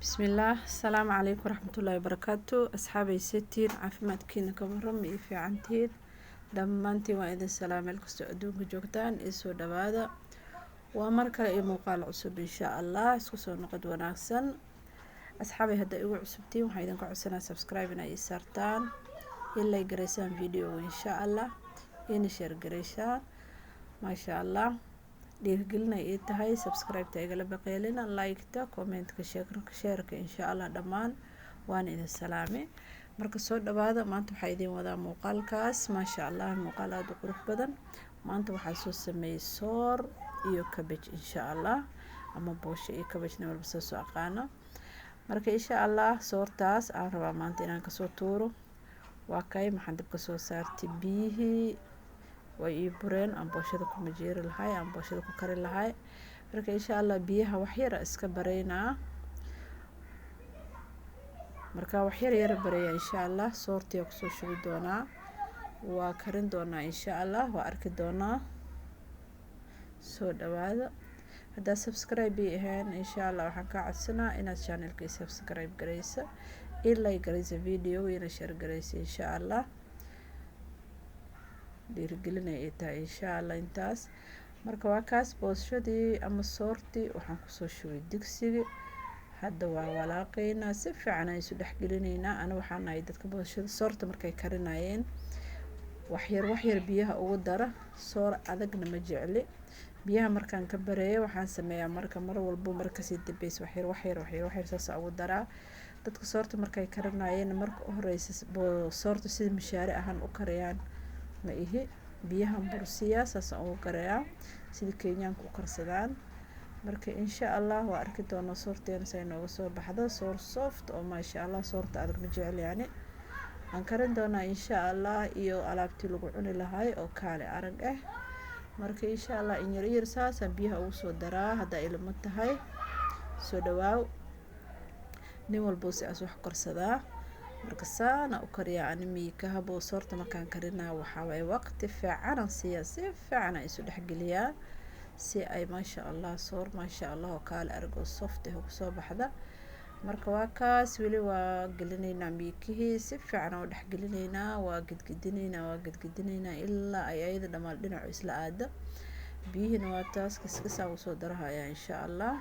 Bismillaah, asalaamu calaykum waraxmatullaahi wabarakaatu. Asxaabay, setiin caafimaadkiina ka waram iyo fiicantihiin dhammaantiin? Waa idin salaam meel kastoo adduunka joogtaan iyo soo dhawaada. Waa mar kale iyo muuqaal cusub, insha Allah. Isku soo noqod wanaagsan, asxaabay. Hadda igu cusubtiin, waxaan idinka codsanaa subscribe inay ii saartaan, ilay garaysaan video, insha Allah, ina share garaysaan. Maasha Allah, dhiirigelinay ii tahay. Subscribe-ta igala baqeelina, like-ta, comment-ka, share-ka, insha Allah. Dhammaan waan idin salaamay. Marka soo dhawaada. Maanta waxaa idin wadaa muuqaalkaas, maasha Allah, muuqaal aada u qurux badan. Maanta waxaa soo sameeyey soor iyo cabbage, insha Allah, ama boosho iyo cabbage, nin walba soo soo aqaano. Marka insha Allah soortaas aan rabaa maanta inaan kasoo tuuro. Waa kay, maxaan dabka soo saartay? Biyihii way ii bureen aan booshada ku majeeri lahay, aan booshada ku kari lahay. Marka insha Allah biyaha waxyara iska bareynaa. Marka waxyar yara bareeya, insha Allah soortiyaa kusoo shubi doonaa, waa karin doonaa, insha Allah, waa arki doonaa. Soo dhawaada. Haddaad subscribe ii ahayn, insha Allah waxaan kaa codsanaa inaad channelka i subscribe garaysa, ilay garaysa video, ina share garaysa, insha Allah. Dhiirigelinay ay tahay, insha Allah, intaas. Marka waa kaas booshadii ama soortii, waxaan kusoo shubay digsigii. Hadda waa walaaqeynaa, si fiican aan isu dhexgelinaynaa. Ana waxaan nahay dadka booshada, soorta markay karinayeen waxyar waxyar biyaha ugu dara. Soor adagna ma jecli. Biyaha markaan ka bareeyo, waxaan sameeyaa marka mar walbo markasii dambeysa waxyar waxyar waxyar waxyar saasa ugu daraa. Dadka soorta markay karinayeen marka u horeysa soorta sida mishaari ahaan u kariyaan ma ihi. Biyahan bursiyaa, saasaan ugu karayaa sida Kenyaanka u karsadaan. Marka insha Allah waa arki doonaa soorteena say nooga soo baxdo, soor soft oo maasha Allah. Soorta adag ma jecel yani. Aan karin doonaa, insha Allah, iyo alaabtii lagu cuni lahay oo kaale arag ah. Marka insha Allah in yar yar saasaan biyaha ugu soo daraa. Haddaa ilmo tahay, soo dhawaaw. Nin walbo si aas wax korsadaa. Marka saana u kariyaa ani miikahabo. Soorta markaan karinaa, waxaa waaye waqti fiicanaan siiyaa, si fiican aan isu dhexgeliyaa si ay maasha Allah soor maasha Allah oo kaale arag oo soft ah kusoo baxda. Marka waa kaas, weli waa gelinaynaa miikihii, si fiican aan u dhexgelinaynaa, waa gedgedinaynaa, waa gedgedinaynaa ilaa ay ayada dhammaan dhinacu isla aado. Biyihiina waa taas, kiskisaan usoo darahayaa, insha Allah.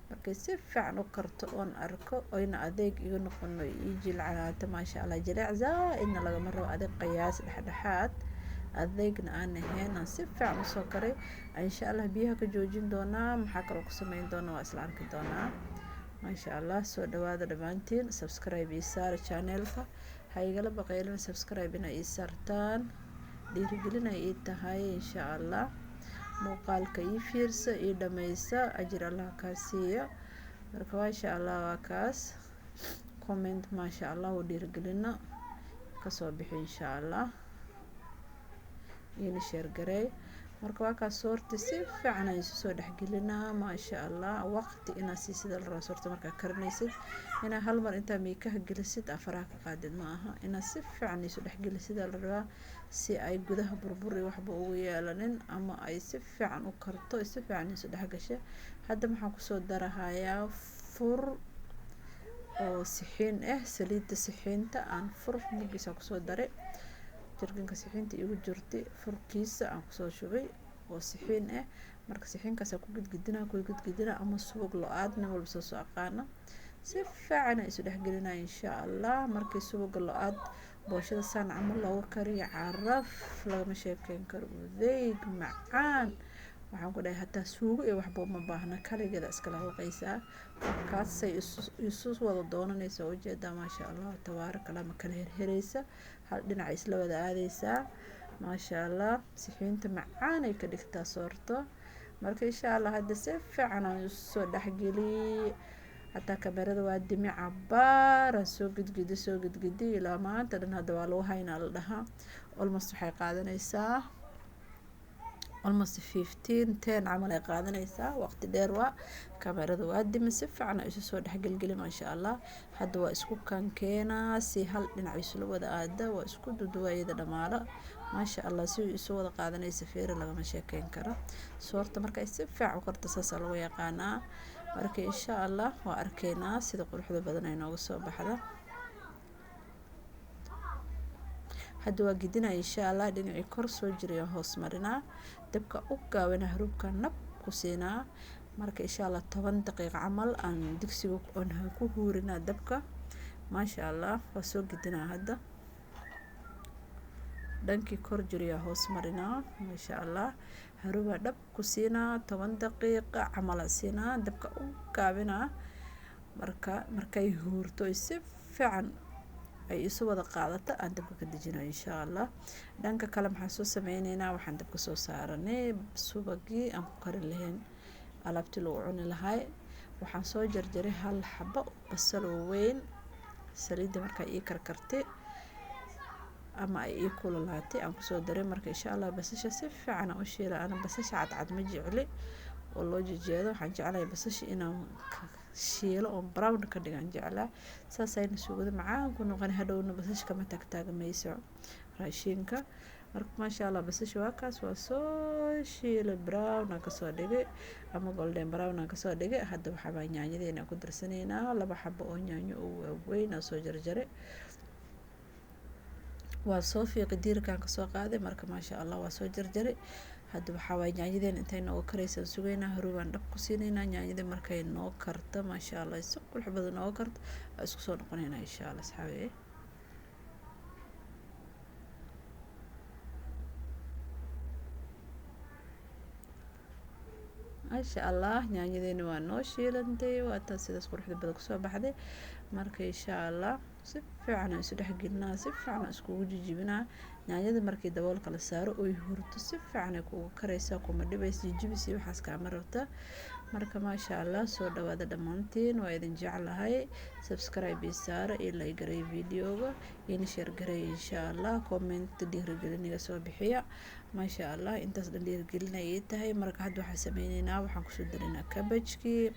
Markay si fiican u karto oon arko oyna adeeg iga noqono, ii jilcanaato, maasha Allah. Jileec zaa-idna lagama rabo, adeeg qiyaas dhexdhexaad, adeegna aan ahayn. Aan si fiican usoo karay, insha Allah, biyaha ka joojin doonaa. Maxaa kaloo ku sameyn doonaa, waa isla arki doonaa, maasha Allah. Soo dhawaada dhammaantiin. Subscribe ii saara channelka, ha igala baqeylin subscribe inay ii saartaan, dhiirigelin ay ii tahay, insha Allah. Muuqaalka ii fiirsa, ii dhameysa, ajir Allah kaa siiya. Marka maasha Allah, waa kaas. Comment maasha Allah oo dhiirigelina kasoo bixi, insha Allah, iina share gareey. Marka waa kaas, soorti si fiican aan isu soo dhexgelinaa, maasha Allah. Waqti inaad sii sida la rabo soorta markaa karinaysid, inaad hal mar intaa miikaha gelisid aa faraha ka qaadid ma aha. Inaad si fiican isu dhexgelisid aa la rabaa si ay gudaha burbur iyo waxba ugu yeelanin ama ay si fiican u karto, si fiican isu dhexgasha. Hadda maxaan kusoo darahayaa? Fur oo sixiin ah, saliidda sixiinta aan fur mugiisa kusoo daray. Jarganka sixiinta igu jirtay furkiisa aan kusoo shubay oo sixiin ah. Marka sixiinkaas ku gidgidina, ku gidgidina, ama subag lo-aad, nin walba soo soo aqaano. Si fiican isu dhexgelinaya, insha Allah. Markii subaga lo-aad booshada saan camal looga kariyo, caraf lagama sheekeyn karo, udeyg macaan. Waxaan ku dhahay hataa suugo iyo waxba uma baahna, kaligeeda iskala laqaysaa. Kaasay isu wada doonanaysa, ujeedaa, maasha Allah, tabaaraka Allah. Ma kala herhereysa, hal dhinac isla wada aadeysaa, maasha Allah. Sixiinta macaan ay ka dhigtaa soorto. Marka insha Allah hadda si fiican aan isu soo dhexgeliyey. Hataa kamerada waa dimi, cabaaraan soo gidgidi, soo gidgidi ilaa maanta dhan. Hadda waa lagu haynaa la dhahaa. Almost waxay qaadanaysaa almost 15, 10 camal ay qaadanaysaa, waqti dheer. Waa kamerada waa dimi, si fiican ay isu soo dhexgelgeli, maasha Allah. Hadda waa isku kankeenaa si hal dhinac isula wada aada, waa isku duduwa iyada dhamaalo, maasha Allah. Si isu wada qaadanaysa feeri lagama sheekeyn karo. Soorta marka ay si fiican u karto, saasaa lagu yaqaanaa. Marka insha Allah waa arkeynaa sida quruxda badan ay nooga soo baxda. Hadda waa gidinaa insha Allah, dhinacii kor soo jiray hoos marinaa, dabka u gaabina, haruubka nab ku siinaa. Marka insha Allah 10 daqiiqo camal aan digsiga oon ku huurinaa dabka. Maasha Allah, waa soo gidinaa hadda, dhankii kor jiriyaa hoos marinaa. Maasha Allah, haruubaa dhab ku siinaa, 10 daqiiqa camala siinaa, dabka u gaabinaa. Marka markay huurto si fiican ay isu wada qaadato aan dabka ka dejinayo insha Allah. Dhanka kale maxaan soo sameyneynaa? Waxaan dabka soo saaranay subagii aan ku karin lahayn, alaabtii lagu cuni lahay. Waxaan soo jarjaray hal xabo basal oo weyn. Saliidda markaa ii karkartay ama ay ii kululaatay aan kusoo daray. Marka insha Allah basasha si fiican aan u shiila. Ana basasha cadcad ma jecli oo loo jejeedo, waxaan jeclahay basasha inaan shiilo oo brown ka dhigaan jeclaa, saasayna suugada macaan ku noqon, hadhowna basasha kama taagtaagmayso raashinka. Marka maasha Allah, basasha waa kaas, waa soo shiilay, brown aan kasoo dhigay ama golden brown aan kasoo dhigay. Hadda waxaabaa yaanyadeena ku darsanaynaa, 2 xabo oo yaanyo oo waaweyn aan soo jarjaray, waa soo fiiqay, diirkaan kasoo qaaday. Marka maasha Allah, waa soo jarjaray. Hadda waxaa waay yaanyadeena intay nooga karaysaan sugaynaa, haruubaan dhab ku siinaynaa. Yaanyada markay noo karto, maasha Allah, si qurux badan nooga karto, waa isku soo noqonaynaa insha Allah asxaabi. Maasha Allah, yaanyadeena waa noo shiilantay, waa taas sidaas quruxda badan kusoo baxday. Marka insha Allah si fiican aan isu dhexgelinaa, si fiican aan iskugu jijibinaa. Yaanyada markii daboolka la saaro oy hurto, si fiican ay kugu karaysaa, kuma dhibaysa jijibis iyo waxaas kaama rabta. Marka maasha Allah, soo dhawaada dhammaantiin, waa idin jeclahay. Subscribe ii saara iyo like garay videoga, ina share garay insha Allah, comment dhiirigeliniga soo bixiya. Maasha Allah, intaas dhan dhiirigelin ayay tahay. Marka hadda waxaan sameyneynaa, waxaan kusoo darinaa kabajkii.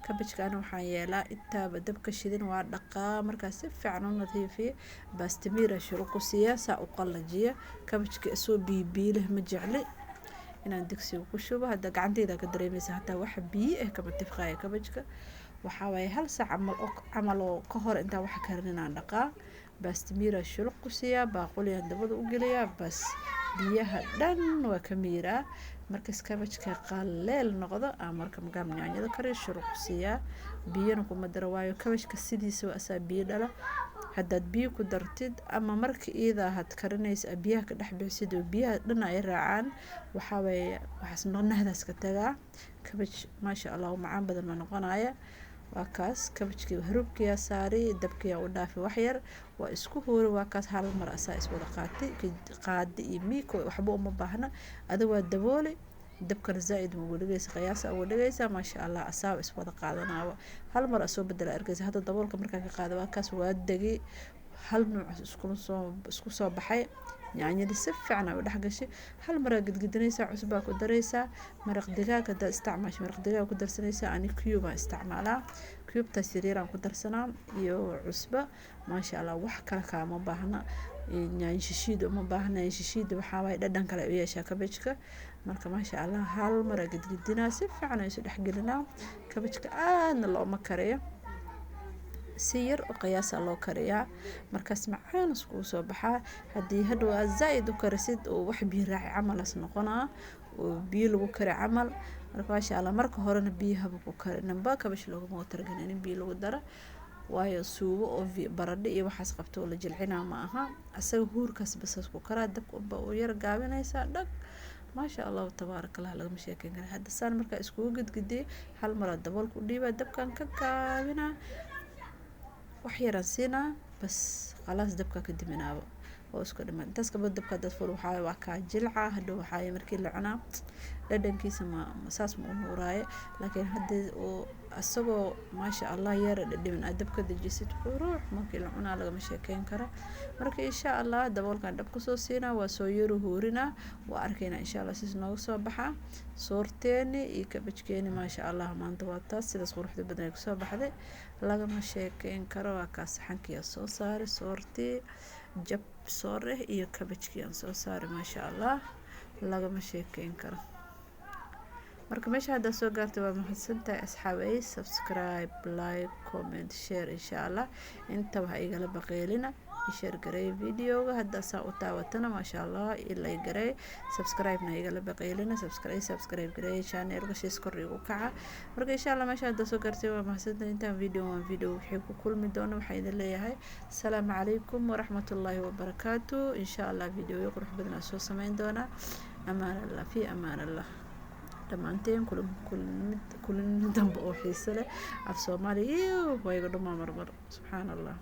Kabajkaana waxaan yeelaa intaaba dabka shidin waa dhaqaa, markaas si fiican u nadiifiya, baastamiira shuru ku siiya, saa u qallajiya. Kabajka isoo biibiileh ma jecli inaan digsiga ku shubo. Hadda gacanteyda ka dareemeysa, hataa waxa biyo ah kama tifqaaya kabajka. Waxaa waaye hal saac camal oo camal oo ka hor intaan wax karin inaan dhaqaa, baastamiira shuluq ku siiyaa, baaquliyaan dabada u geliyaa, bas biyaha dhan waa ka miiraa. Markas kabajka qaleel noqdo aan marka magaam yaanyada kariyo shuluq ku siiyaa, biyana kuma daro, waayo kabajka sidiisa waa asaa biyo dhala. Haddaad biyo ku dartid ama marka iyada had karinaysa biyaha ka dhex bixisid oo biyaha dhan ay raacaan, waxaa waaye waxaas nahdaas ka tagaa kabaj maasha Allah macaan badan ma noqonaya. Waa kaas kabajkii, haruubkiyaa saari, dabkiyaa u dhaafay wax yar, waa isku hoori. Waa kaas, hal mar asaa iswada qaatay, qaadi iyo miiko waxba uma baahna. Adiga waa dabooli, dabkana zaa-id ma ugu dhigaysa, qiyaasa ugu dhigaysa. Maasha Allah, asaaba iswada qaadanaaba, hal mar asoo bedela arkaysa. Hadda daboolka markaan ka qaada, waa kaas, waa degay, hal nuuc isku soo baxay. Yaanyadii si fiican ay u dhex gashay, hal maraa gedgedinaysaa, cusbaa ku daraysaa. Maraq digaag haddaad isticmaasho, maraq digaag ku darsanaysaa. Ani cube aan isticmaalaa, cubetaas yaryaraan ku darsanaa iyo cusba. Maasha Allah, wax kale kaama baahna, yaanyo shishiid uma baahna. Yaanyo shishiida waxaa waaye dhadhan kale u yeeshaa kabajka. Marka maasha Allah, hal maraa gedgedinaa, si fiican ay isu dhexgelinaa. Kabajka aadna looma kariyo, si yar oo qiyaasa loo kariyaa, markaas macaan iskugu soo baxaa. Haddii hadhow aad zaa-id u karisid oo wax biyo raaci camalas noqonaa oo biyo lagu kari camal. Marka maasha Allah, marka horena biyahaba ku karinanba, kabash looguma talagelin in biyo lagu daro, waayo suugo oo baradho iyo waxaas qabto oo la jilcinaa ma aha. Asaga huurkaas basaas ku karaa, dabka unba u yar gaabinaysaa dhag. Maasha Allahu tabaaraka Allah, lagama sheekeyn kara. Hadda saan markaa iskugu gedgediyay, hal maraa daboolka u dhiibaa, dabkan ka gaabinaa, wax yaraan siinaa, bas khalaas, dabkaa ka diminaaba oo isku dhiman. Intaas kaba dabka hadaad fur, waxaa waa kaa jilca, hadhow waxaa markii la cunaa dhadhankiisa ma saas ma u nuuraayo. Laakiin haddii uu isagoo maasha Allah yara dhadhamin aad dabka dejisid, quruux markii la cunaa lagama sheekeyn karo. Marka insha Allah daboolkan dhab kusoo siinaa, waa soo yaru huurinaa, waa arkaynaa insha Allah sis nooga soo baxaa soorteeni iyo kabajkeeni. Maasha Allah, maanta waa taas sidaas quruxda badan ay kusoo baxday, lagama sheekeyn karo. Waa kaas, saxankiyaa soo saaray, soortii jab soor eh iyo kabajkii aan soo saaray. Maasha Allah, lagama sheekeyn karo. Marka meesha haddaa soo gaartay, waa mahadsantahay, asxaabay. Subscribe, like, comment, share, insha Allah intaba ha igala baqeelina. Share gareey videoga haddaa saa u taawatana, maasha Allah. Ilay gareey, subscribe-na igala baqeelina. Subscribe gareey channelka, shiis kor igu kaca. Marka insha Allah meesha haddaa soo gaartay, waa mahadsantahay. Intaan video waan video wixii ku kulmi doono, waxaa idin leeyahay asalaamu calaykum waraxmatullaahi wabarakaatu. Insha Allah videoyo qurux badan aan soo sameyn doonaa. Amaan Allah, fi amaan Allah dhammaanteen. Kulan dambe oo xiise leh. Af Soomaaliya waa iga dhumaa marmar, subxaan Allah.